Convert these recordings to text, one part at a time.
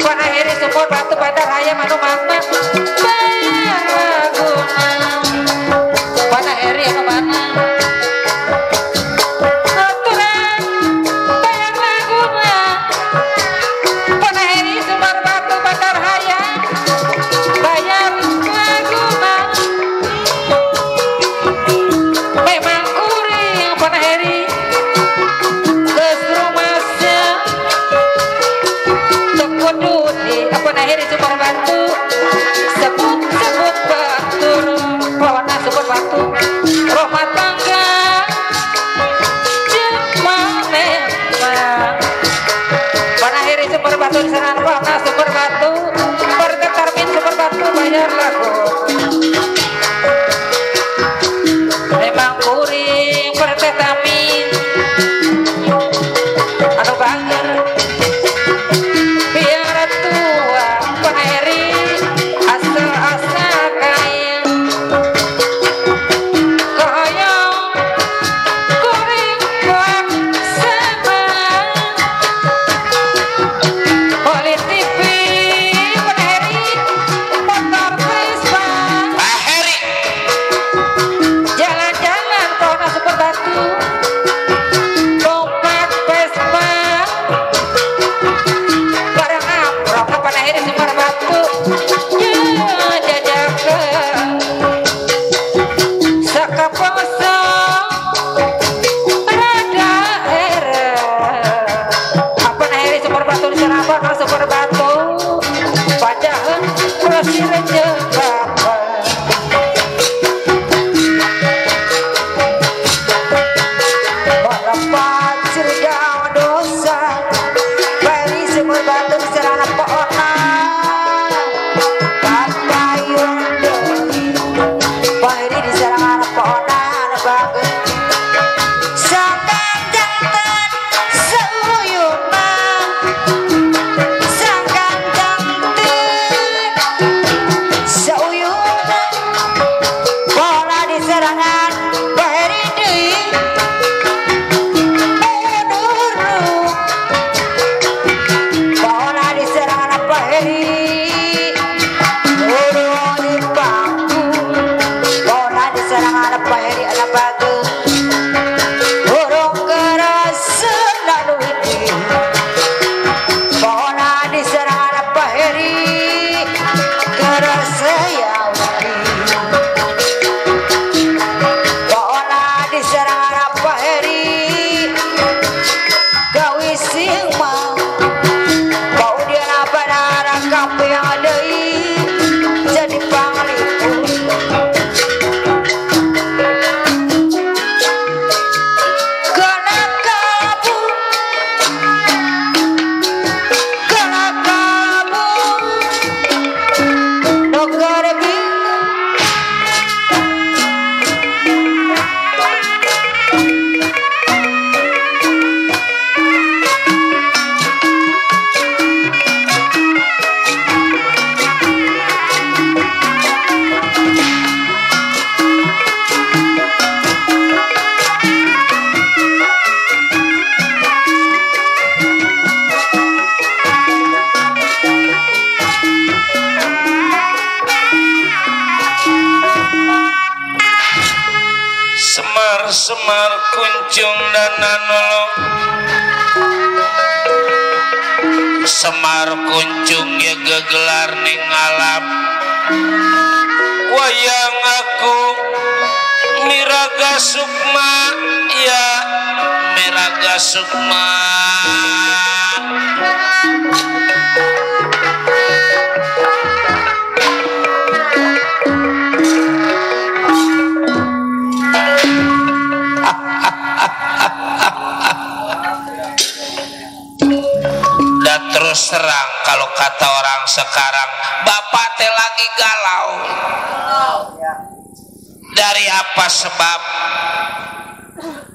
panahiri sumur batu bandar hayam anu mana panahiri anu mana aturan bayar laguna panahiri sumur batu bandar hayam bayar laguna memang kuring panahiri panahiri sumber batu sebut batu pewarna sumber batu rumah tangga memang panahiri sumber batu diserang pewarna sumber batu berdetermin sumber batu bayar lagu memang kuring berdetermin anu banget Semar kuncung dan nanolong Semar kuncung ya gegelar ning alam wayang aku Miraga Sukma ya Miraga Sukma terus terang kalau kata orang sekarang bapak teh lagi galau dari apa sebab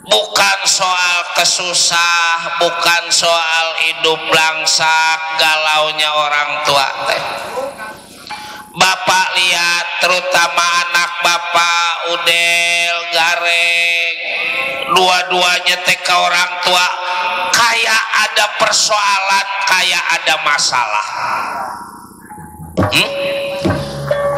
bukan soal kesusah bukan soal hidup langsak galaunya orang tua teh bapak lihat terutama anak bapak Udel Gareng dua-duanya teh ke orang tua kayak ada persoalan kayak ada masalah.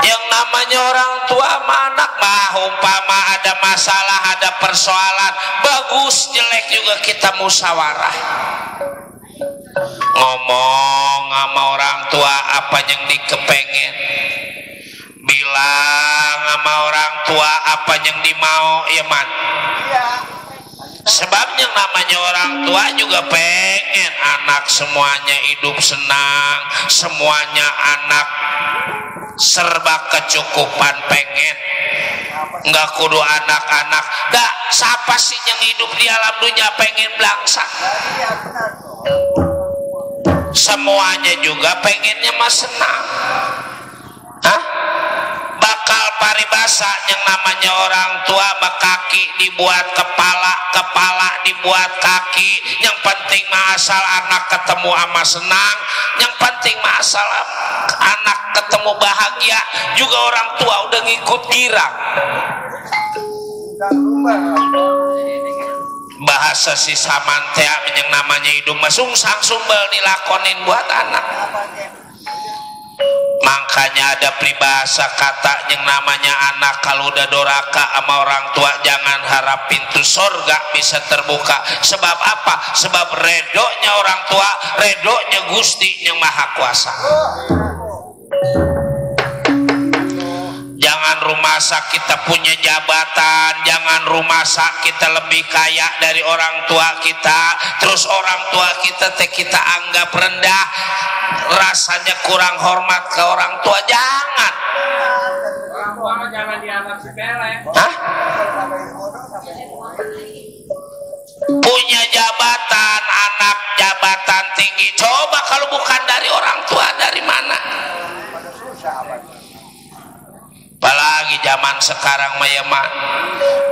Yang namanya orang tua sama anak mah umpama ada masalah, ada persoalan, bagus jelek juga kita musyawarah. Ngomong sama orang tua apa yang dikepengen, bilang sama orang tua apa yang dimau, ya man. Sebab yang namanya orang tua juga pengen anak semuanya hidup senang, semuanya anak serba kecukupan pengen. Nggak kudu anak-anak, dah siapa sih yang hidup di alam dunia pengen belangsak? Semuanya juga pengennya mah senang. Hah? Bakal paribasa yang namanya orang tua mah kaki dibuat kepala, kepala dibuat kaki. Yang penting mah asal anak ketemu ama senang, yang penting mah asal anak ketemu bahagia. Juga orang tua udah ngikut girang. Bahasa si samantea yang namanya hidup masungsang sumbel dilakonin buat anak. Makanya ada peribahasa kata yang namanya anak kalau udah doraka sama orang tua jangan harap pintu surga bisa terbuka. Sebab apa? Sebab redonya orang tua, redonya Gusti yang Maha Kuasa. Jangan rumasa kita punya jabatan, jangan rumasa kita lebih kaya dari orang tua kita, terus orang tua kita kita anggap rendah, rasanya kurang hormat ke orang tua. Jangan. Orang tua jangan dianggap sepele. Hah? Punya jabatan, anak jabatan tinggi, coba kalau bukan dari orang tua dari mana? Apalagi zaman sekarang mah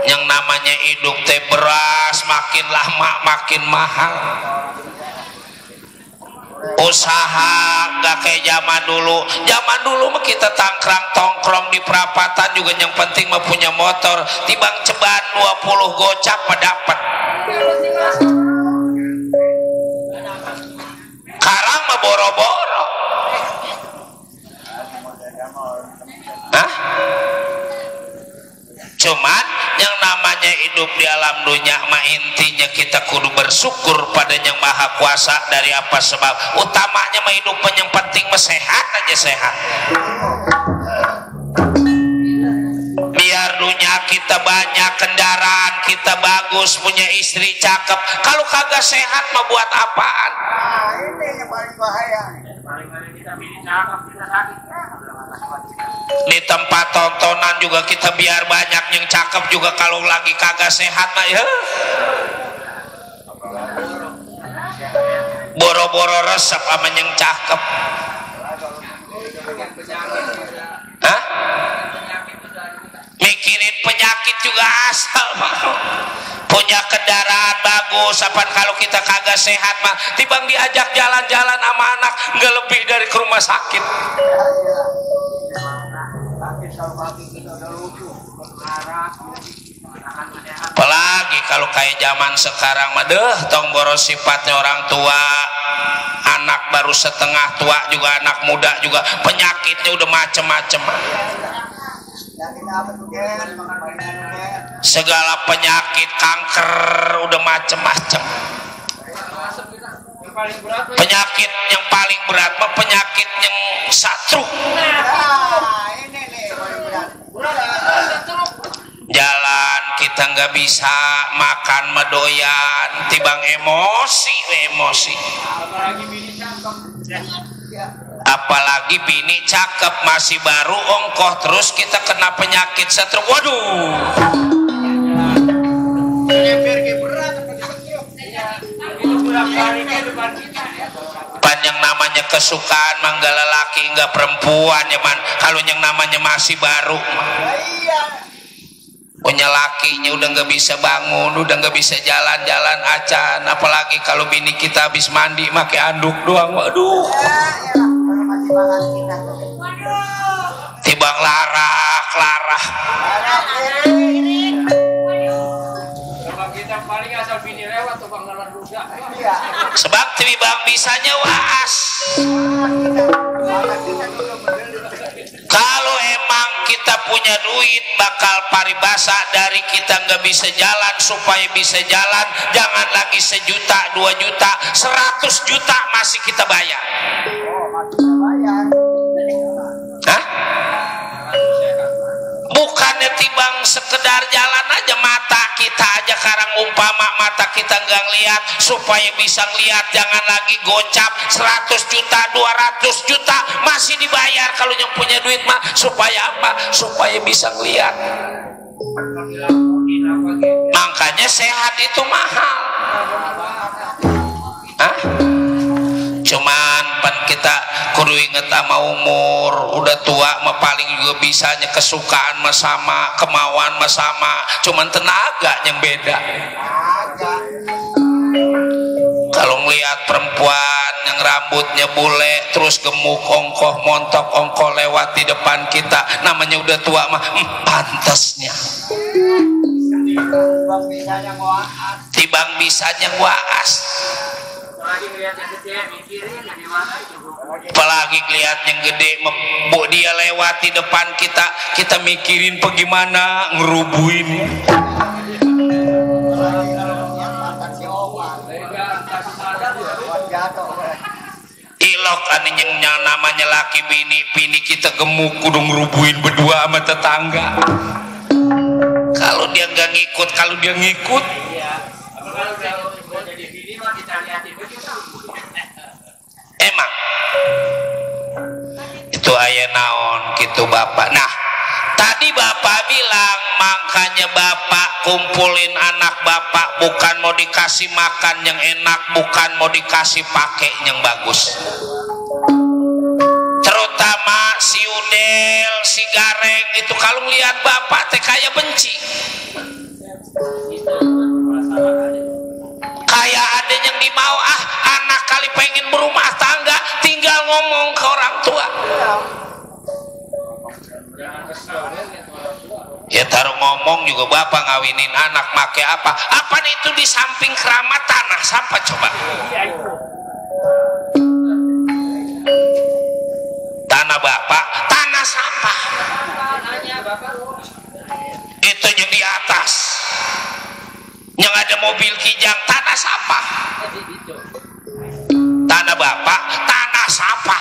yang namanya hidup teh beras makin lama makin mahal. Usaha nggak kayak zaman dulu. Zaman dulu mah kita tongkrong di perapatan juga yang penting mah punya motor. Tibang ceban 20 gocap dapat. Sekarang mah boro-boro. Hah? Cuman yang namanya hidup di alam dunia mah intinya kita kudu bersyukur pada yang Maha Kuasa. Dari apa sebab? Utamanya mah hidup yang penting mah sehat aja, sehat. Biar dunia kita banyak, kendaraan kita bagus, punya istri cakep, kalau kagak sehat mah buat apaan? Ini yang paling bahaya. Di tempat tontonan juga kita biar banyak yang cakep juga kalau lagi kagak sehat mah ya boro-boro resep sama yang cakep. Hah? Mikirin penyakit juga asal mau. Punya kendaraan bagus, apa kalau kita kagak sehat mah tibang diajak jalan-jalan sama anak nggak lebih dari ke rumah sakit. Apalagi kalau kayak zaman sekarang mah tong boros sifatnya orang tua, anak baru setengah tua juga, anak muda juga penyakitnya udah macem-macem. Segala penyakit, kanker udah macem-macem. Penyakit yang paling berat mah penyakit yang satruk. Jalan kita nggak bisa makan medoyan, tibang emosi. Apalagi bini cakep masih baru ongkoh terus kita kena penyakit satruk. Waduh. Pan yang namanya kesukaan manggala laki nggak perempuan ya man. Kalau yang namanya masih baru punya lakinya udah nggak bisa bangun, udah nggak bisa jalan-jalan acan. Apalagi kalau bini kita habis mandi pakai anduk doang, waduh. Tibang larah. Kita paling asal sebab tibang bisanya waas. Kalau emang kita punya duit bakal paribasa dari kita nggak bisa jalan, supaya bisa jalan jangan lagi 1 juta 2 juta 100 juta masih kita bayar. Hah? Bukannya tibang sekedar jalan aja, mata kita aja karang umpama mata kita nggak ngeliat, supaya bisa ngeliat jangan lagi gocap 100 juta 200 juta masih dibayar. Kalau yang punya duit mah supaya apa? Supaya bisa ngeliat. Makanya sehat itu mahal. Hah? Cuman pan kita kudu inget sama umur, udah tua mah paling juga bisanya kesukaan mah sama, kemauan mah sama, cuman tenaga yang beda. Kalau melihat perempuan yang rambutnya bule terus gemuk ongkoh montok ongkoh lewat di depan kita, namanya udah tua mah pantasnya. Tibang bisanya waas. Apalagi ngeliat yang gede dia lewat di depan kita, kita mikirin bagaimana ngerubuin. Ilok ane yang namanya laki bini kita gemuk kudu ngerubuin berdua sama tetangga. Kalau dia nggak ngikut, kalau dia ngikut emang itu aya naon gitu bapak. Nah tadi bapak bilang makanya bapak kumpulin anak bapak bukan mau dikasih makan yang enak, bukan mau dikasih pakai yang bagus, terutama si Udel, si Gareng itu kalau lihat bapak teh kayak benci, kayak ada yang dimau anak kali pengen berumah tangga tinggal ngomong ke orang tua. Ya taruh ngomong juga bapak ngawinin anak make apa itu di samping keramat tanah siapa coba? Tanah bapak, tanah siapa? Itu yang di atas yang ada mobil kijang, tanah siapa? Tanah bapak, tanah siapa?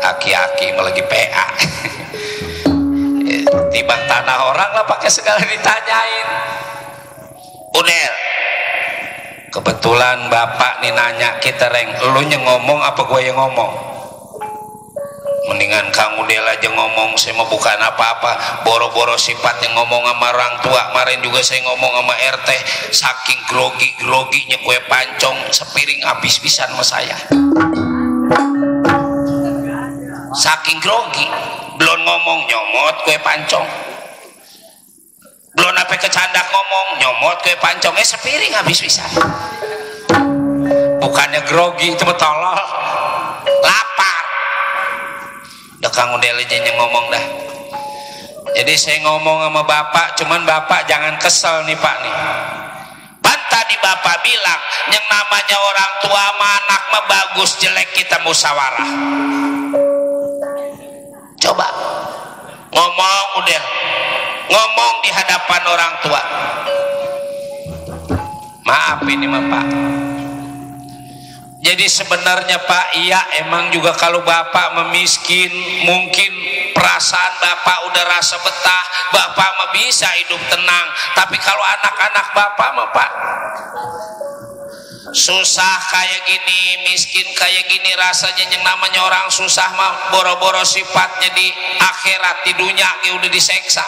Aki-aki lagi PA. Tibang tanah orang lah pakai segala ditanyain. Udel, kebetulan bapak nih nanya kita reng, lu yang ngomong apa gue yang ngomong? Mendingan Kang Udel aja ngomong, saya mau bukan apa-apa, boro-boro sifat yang ngomong sama orang tua. Kemarin juga saya ngomong sama RT, saking groginya kue pancong sepiring habis pisan sama saya. Saking grogi, belum ngomong nyomot kue pancong, belum apa kecandak ngomong nyomot kue pancong, sepiring habis pisan. Bukannya grogi, itu tolol, lapar. Udah Kang Udel aja yang ngomong dah. Jadi saya ngomong sama bapak, cuman bapak jangan kesel nih pak nih. Tadi bapak bilang yang namanya orang tua sama anak mah bagus jelek kita musyawarah. Coba ngomong Udel, ngomong di hadapan orang tua. Maaf ini mah pak. Jadi sebenarnya pak, iya emang juga kalau bapak memiskin, mungkin perasaan bapak udah rasa betah, bapak mah bisa hidup tenang. Tapi kalau anak-anak bapak mah pak, susah kayak gini, miskin kayak gini, rasanya yang namanya orang susah mah boro-boro sifatnya di akhirat, di dunia udah diseksa.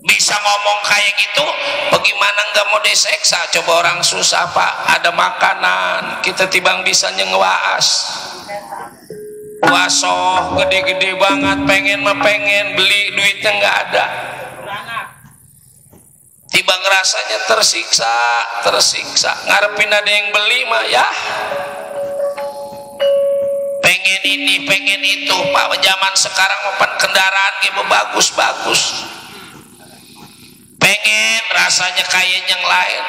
Bisa ngomong kayak gitu, bagaimana nggak mau diseksa? Coba orang susah pak, ada makanan, kita tibang bisa ngewaas. Wasoh gede-gede banget, pengen beli, duitnya nggak ada. Tibang rasanya tersiksa, ngarepin ada yang beli mah ya. Pengen ini, pengen itu, pak. Zaman sekarang mapan kendaraan gitu bagus-bagus. Pengen rasanya kayak yang lain,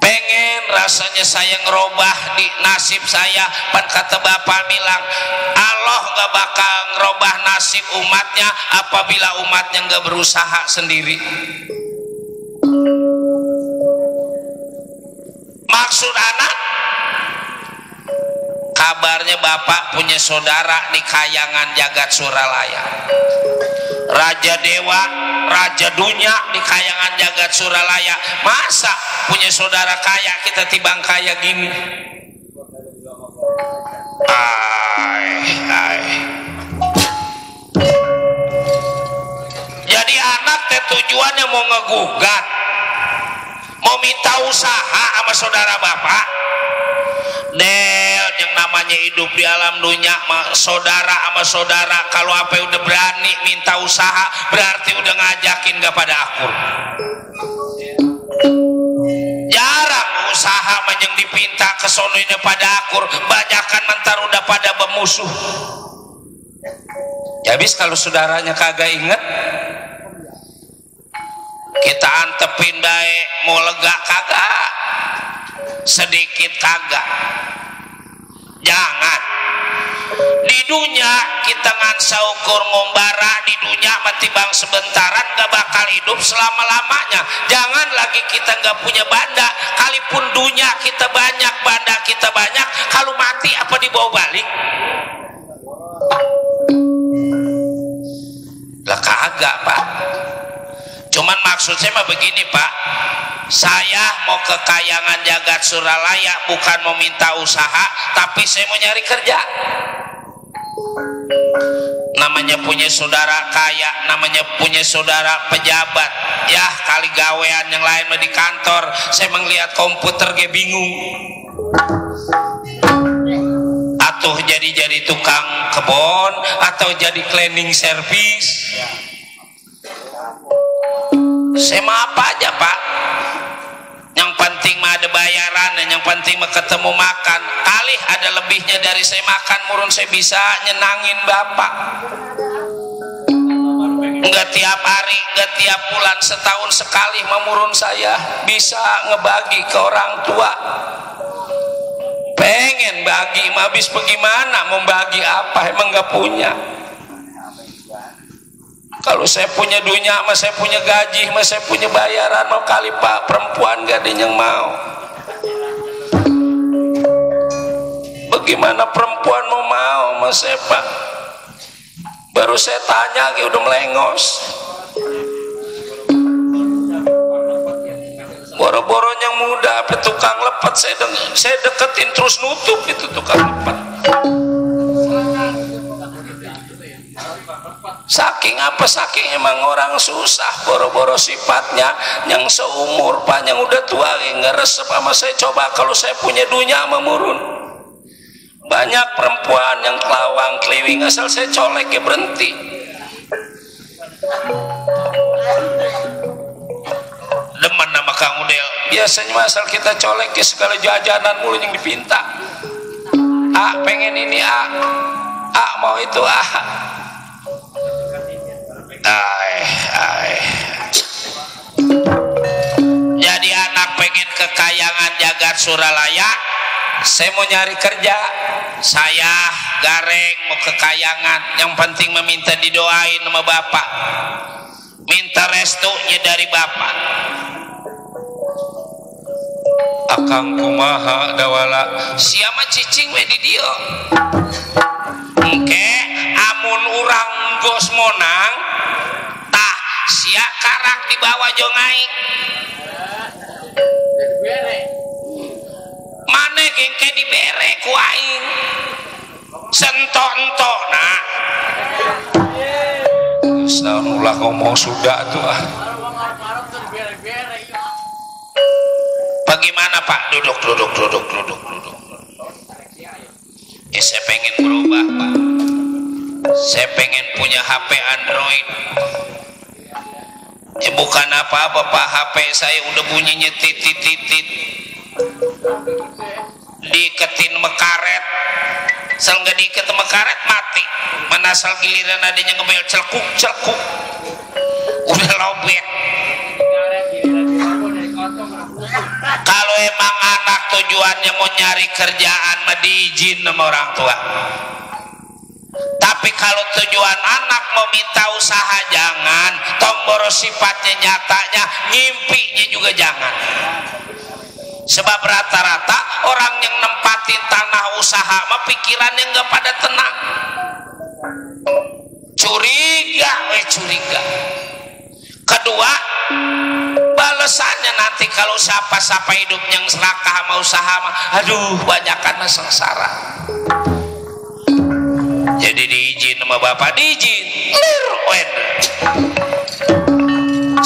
pengen rasanya saya ngerubah di nasib saya. Pan kata Bapak bilang, Allah gak bakal ngerubah nasib umatnya apabila umatnya gak berusaha sendiri. Maksud anak, kabarnya Bapak punya saudara di Kayangan Jagat Suralaya, raja dewa, raja dunia di Kayangan Jagat Suralaya. Masa punya saudara kaya kita tibang kaya gini? Jadi anak teh tujuannya mau ngegugat, mau minta usaha sama saudara Bapak. Del, yang namanya hidup di alam dunia, saudara sama saudara kalau apa udah berani minta usaha berarti udah ngajakin gak pada akur. Jarang usaha yang dipinta kesononya pada akur, banyakan mentar udah pada bermusuh. Ya habis kalau saudaranya kagak inget, kita antepin dae mau lega kagak, sedikit kagak. Jangan di dunia kita ngansa ukur ngombara, di dunia mati bang sebentaran gak bakal hidup selama-lamanya. Jangan lagi kita gak punya banda, kalipun dunia kita banyak, banda kita banyak, kalau mati apa dibawa balik? Lah kagak Pak. Cuman maksud saya mah begini Pak, saya mau ke Kayangan Jagat Suralaya bukan mau minta usaha, tapi saya mau nyari kerja. Namanya punya saudara kaya, namanya punya saudara pejabat, ya kali gawean yang lain mah di kantor, saya melihat komputer ge bingung. Atuh jadi tukang kebon atau jadi cleaning service. Saya mah apa aja Pak, yang penting mah ada bayaran, dan yang penting mah ketemu makan. Kali ada lebihnya dari saya makan murun saya bisa nyenangin Bapak. Enggak tiap hari, enggak tiap bulan, setahun sekali memurun saya bisa ngebagi ke orang tua. Pengen bagi mah habis bagaimana, mau bagi apa, emang nggak punya. Kalau saya punya dunia, mas saya punya gaji, mas saya punya bayaran, mau kali Pak perempuan gak ada yang mau. Bagaimana perempuan mau mas saya Pak? Baru saya tanya, udah melengos. Boro-boro yang muda, tukang lepet, saya deketin terus nutup itu tukang lepet. Saking apa, saking emang orang susah, boro-boro sifatnya yang seumur Pak, yang udah tua nggak resep sama saya. Coba kalau saya punya dunia memurun, banyak perempuan yang kelawang keliwing, asal saya colek ya berhenti. Demen nama Kang Udel, biasanya asal kita colek ya segala jajanan mulu yang dipinta. Pengen ini mau itu Jadi anak pengen ke Kayangan Jagat Suralaya, saya mau nyari kerja, saya gareng mau ke Kayangan, yang penting meminta didoain sama Bapak, minta restunya dari Bapak. Akang kumaha dawala siapa cicing we di dio engke amun urang gos monang tah sia karak di bawah jongaing mana gengke dibere ku aing sentok-entok nah Ulah ngomong sudah tuh Bagaimana Pak? Duduk. Saya pengen berubah Pak. Saya pengen punya HP Android. Bukan apa-apa Pak, HP saya udah bunyinya titit-titit. Diketin mekaret. Sel nggak diikat mekaret mati. Menasal giliran adanya ngebel celkuk. Udah lobet. tujuannya mau nyari kerjaan mah diizin sama orang tua. Tapi kalau tujuan anak mau minta usaha jangan, tong boros sifatnya nyatanya, ngimpinya juga jangan. Sebab rata-rata orang yang nempatin tanah usaha mah pikirannya nggak pada tenang. Curiga, curiga. Kedua, balasannya nanti kalau siapa hidupnya yang serakah sama usaha mah, aduh banyakan mah sengsara. Jadi diizin sama bapak, diizin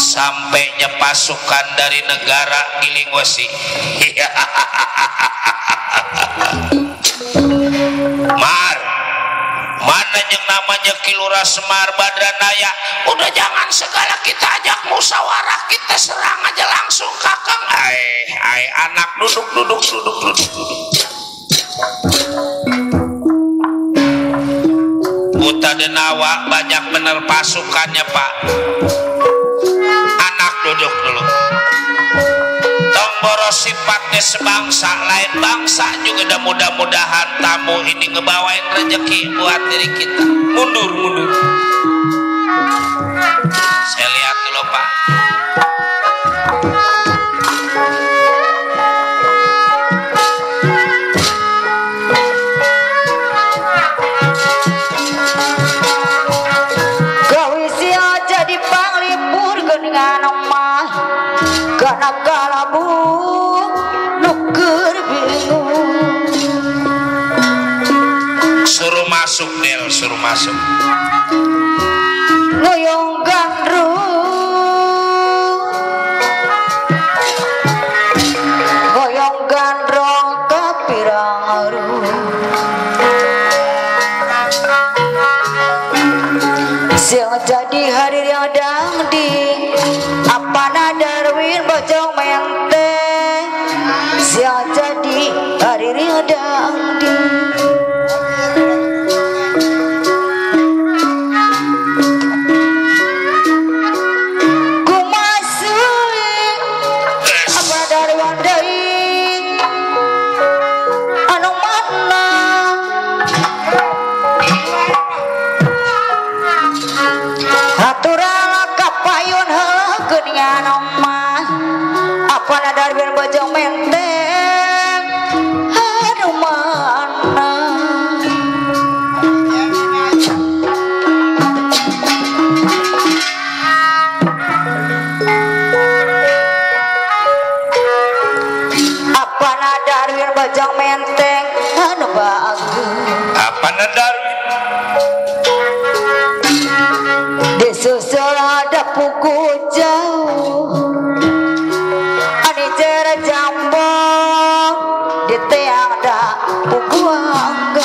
sampainya pasukan dari negara giling wesi. Mar, mana yang namanya Kilura Semar Badranaya, udah jangan segala kita ajak musyawarah, kita serang aja langsung kakang. Anak duduk. Buta Denawa banyak bener pasukannya pak. Anak duduk dulu. Tomboro sifatnya sebangsa, lain bangsa juga. Dan mudah-mudahan tamu ini ngebawain rezeki buat diri kita. Mundur. Saya lihat dulu pak. Kalabu nuker bingung. Suruh masuk Del, suruh masuk. Ngoyong gandrong kapirang aru. Siang jadi hari yang dangdi, apa nadarwin bojong menteng. Siang jadi hari yang dangdi. Ku masuk apa darwan deui anu mana. Haturala kapayun heula geuningan omah. Apa nadarwin bojong menteng anu mana. Apa nadarwin bojong menteng anu bagus. Apa nadarwin? Disusul ada puku jauh, ani jere jambo di tiang ada puku angga.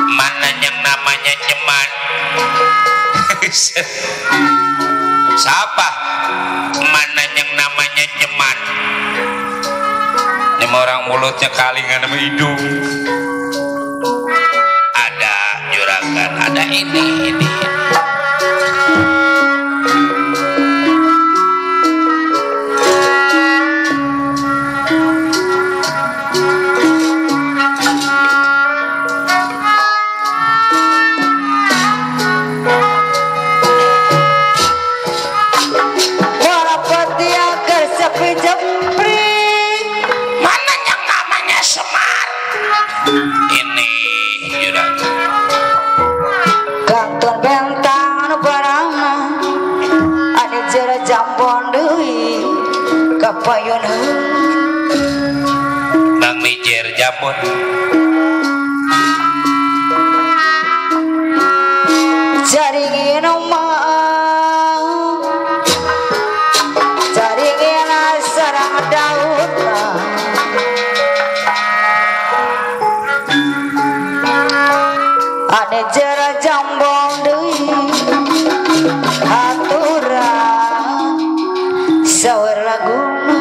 Mana yang namanya nyeman? Siapa? Mana yang namanya nyeman? Ini orang mulutnya kalingan sama hidung. Ada juragan, ada ini. Walapati yang kersepi jempri. Mana yang namanya Semar? Ini juragan. Kantor bentang anu barangna, ani jere jambon deui kapayun heula. Bang Mijer Jambon. Jaringin omah, jaringin sarang daunna. Ane jere jambon deui aturan sawer laguna.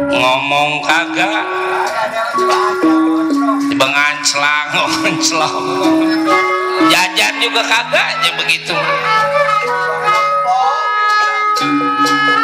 Ngomong kagak. Benganclang, jajan juga kagak aja begitu. Bye.